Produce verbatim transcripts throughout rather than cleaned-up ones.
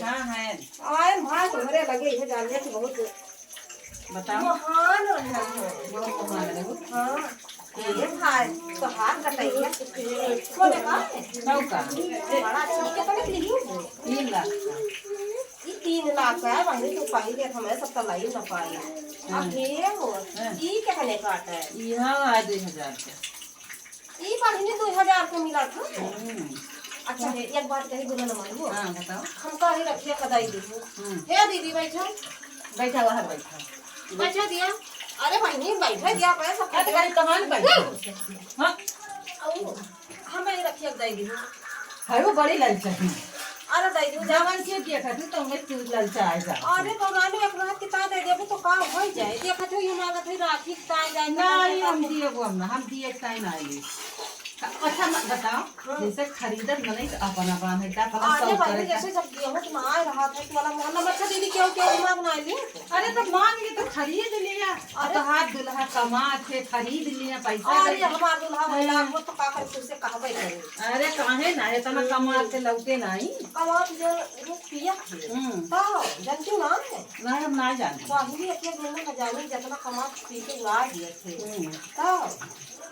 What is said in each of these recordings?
हाँ, है। आए भाई, तुम्हरे लगे इहे जानिए कि बहुत बताओ। महान रहे हैं। बहुत महान रहे हो। हाँ। ये भाई, तोहार कटैया। कोने का? नौ का। बड़ा अच्छा, कितना के लिए हो? तीन लाख का। ई तीन लाख का है, वही तो पाई गया था, मैं सब तो लाई ना पाई। हाँ। अब ये हो, हाँ। ई कितने का है? यह है दो हजार का। ई बहिनी दो हजार के मिला था। हम्म। अच्छा है, एक बात कही, बुरा न मानियो। हाँ, बताओ। हम कही रखिया कदाई दी। हम्म। हे दीदी, बैठो। बैठा, बाहर बैठा। बैठा दिया। अरे बहिनी, बैठा दिया, पैसा हाँ, तो गाड़ी कहाँ न बैठा? हम्म। हाँ। आओ, हम ही रखिया कदाई दी। है वो बड़ी ललचा है। अरे दाई, जवन के देखत हूँ, तो हमें तू ललचा आ जा। अरे भगवान, एक रात के ताय दे देबू तो का हो जाए? देखत हो, ये मांगत है राखी के ताय जाए, नहीं, हम दिए वो हम ना, हम दिए के ताय ना आइए। अच्छा, म-, बताओ, हाँ। जैसे खरीदत मनई तो अपन अपन है, का पता अरे सब भाई, करे का। जैसे जब गेहूं के ना आए रहा था, कि वाला मोहन नंबर, अच्छा दीदी, क्यों, क्यों दिमाग ना आइली? अरे तो मांग ली तो खरीद लिया। अरे। तो हाथ दुल्हा कमा के खरीद लिया, पैसा अरे दे। हमार दुल्हा भैया, हाँ। वो तो का करे, तुझसे कहबे करे। अरे काहे ना, इतना हम्म। कमा के लौटे नहीं। कमा के जो रुपया है, हम्म। तो जानती ना है? नहीं, हम ना जानते। बाहिरी अपने घर में न जानी, जितना कमा के पी के उड़ा दिए थे। हम्म। तो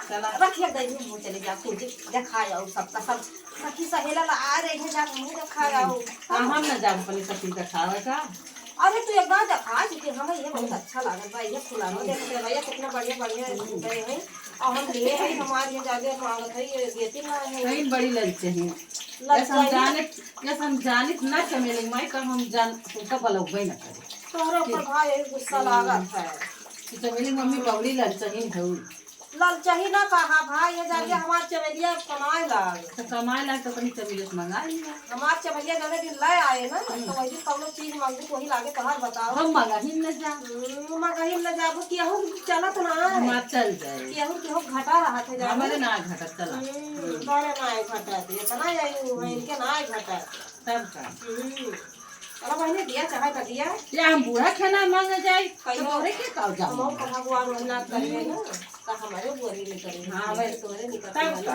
चला। रखिए, गई हूँ, चले जा, कुछ देखा जाओ, सबका सब सखी सहेला ला आ रही है, जा, मुँह देखा जाओ। हम्म। हाँ, हम ना जाब अपनी सखी देखावे का। अरे, तू एक बार देखा, क्योंकि हमें ये बहुत अच्छा लागल बा, ये फुलानो देखते हैं भैया, कितना बढ़िया, बढ़िया गए हैं। और हम लिए हैं, हमारे ये जादे मांगत है, ये देती ना है। कहीं बड़ी ललचे हैं। ललचे यस हम हैं। जाने, यस हम जानित ना चमेली माई, कब हम जान, तुमका बलौबे ना करे। तोहरे ऊपर कि भाई गुस्सा लागत है। कि चमेली मम्मी बड़ी ललचहीन है। ललचही ना कहा भाई, ये जाके हम्म। हमार चमेलिया कमाए लाग। तो कमाए लाग तो अपनी चमेलिया से मंगा लिया। हमार चमेलिया जौने दिन ले आए ना, हम्म। तो वही दिन कौनो चीज मांगू तो वही लागे तोहार बताओ। हम मंगहिन न जा। हम्म, मंगहिन न जाबू, केहू चलत ना है। हमार चल जाए। केहू, केहू घटा रहा था जाबू। हमारे ना घटा चला। हम्म, हम्म। बड़े ना है घटा, इतना यही हुआ, इनके ना है घटा। तब का? हम्म। अरे बहिनी, दिया चाहे तो दिया। या हम बूढ़ा खाना मांगे जाई, तो कहियो तोरे के का जाई? हम तो भगवान वही ना करिए ना, तो हमारे बोरी में करिए। हाँ, वही। तोरे निकल तब के का?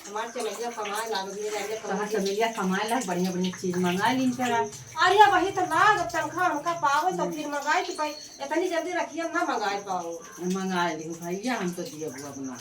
हमार चमेलिया कमाए लाग, दिए जाइए, कहाँ कमाए। चमेलिया कमाए लाग, बढ़िया, बढ़िया चीज मंगा ली करा। अरे, वही तो लाग, तनखा हमका पावे, तो फिर मंगाई के पाई। इतनी जल्दी रखिए, ना मंगाए पाओ। मंगा ली भैया, हम तो दिए बुआ बना।